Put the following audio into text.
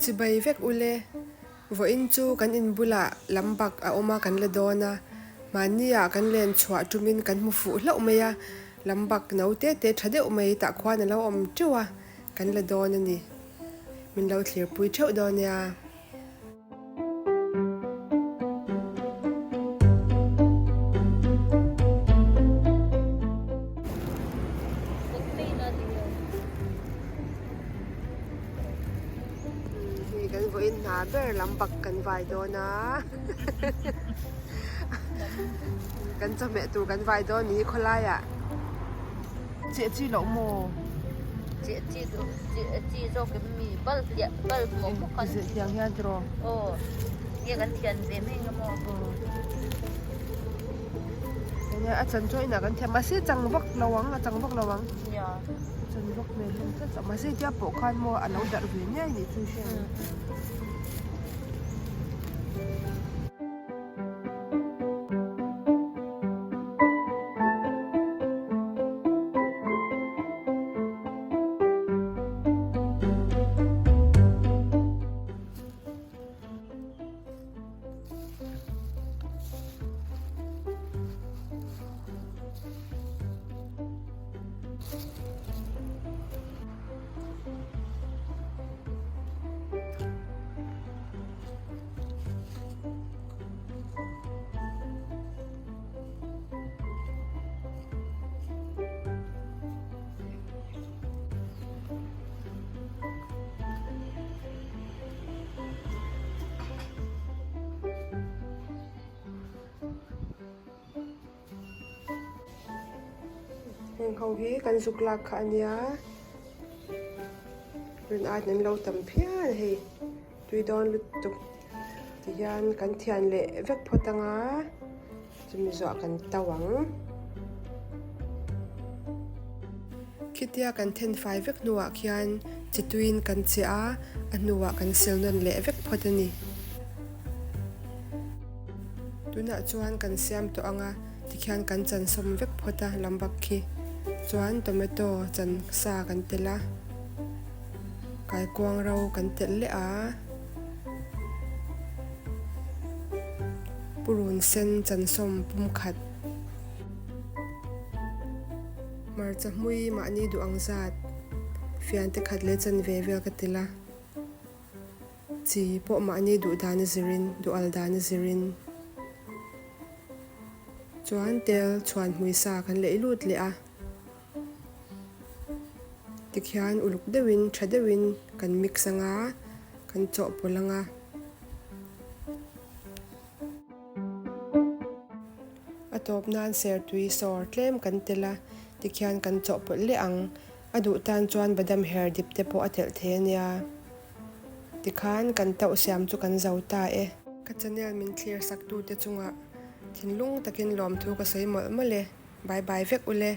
Chibai vek ule, vawiin chu kan in bulah lam bak a awm a kan la dawn a, mahni ah kan len chhuah tumin kan hmu fuh hlauh mai a, lam bak no te te tha deuh mai tah khuan a lo awm teuh a, kan la dawn a ni. Min lo thlirpui theuh dawn nia. Hei kan vawiin hna ber lam bak kan vai dawn a kan chawhmeh tur kan vai dawn ni khawlai ah chiah chi loh maw chiah chi duh chiah chi zawk em mi bal hliah bal pawh bawk a zeh thiang hian tiraw aw nge kan thian ve mai ang maw enge a chan chu a inah kan thiam mahse chang vak lo ang a chang vak lo ang nia chan vak hmel hlawm tlat tawh mahse tia pawh khan maw a lo darh ve ngei nih chu hriat Heng ho hi kan zuk lak kha a nia rin aiin an lo tam phian a hei tui dawn lutuk tihian kan thian leh vek phawt ang a chumi zawh kan to ang. Khitia kan then fai vek hnuah khian chi tuiin kan chiah a, a hnuah kan sil nawn leh vek phawt a ni. Tunah chuan kan siam tawh ang a, tikhian kan chan sawm vek phawt a lam bak khi. Chuan tomato chan sa kan telh a, kaikuang ro kan telh leh a, purun sen chan sawm pum khat. Hmarcha hmui mahni duh ang zat fian te khat leh chanve vel ka ti la, chi pawh mahni duh dan a zirin, duh al dan a zirin chuan tel chhuan hmui sa kan leih lut leh a, tikhian uluk deuhin tha deuhin kan mix anga kan chawhpawlh anga. A tawp nan sertui sawr tlem kan tel a, tikhian kan chawhpawlh leh ang. A duh tan chuan badam her dip te pawh a telh thei a nia. Tikhan kan tauh siam chu kan zo ta e. Ka channel min thlir sak tute chungah thinlung takin lawmthu ka sawi mawlh mawlh e. Bye bye vek ule.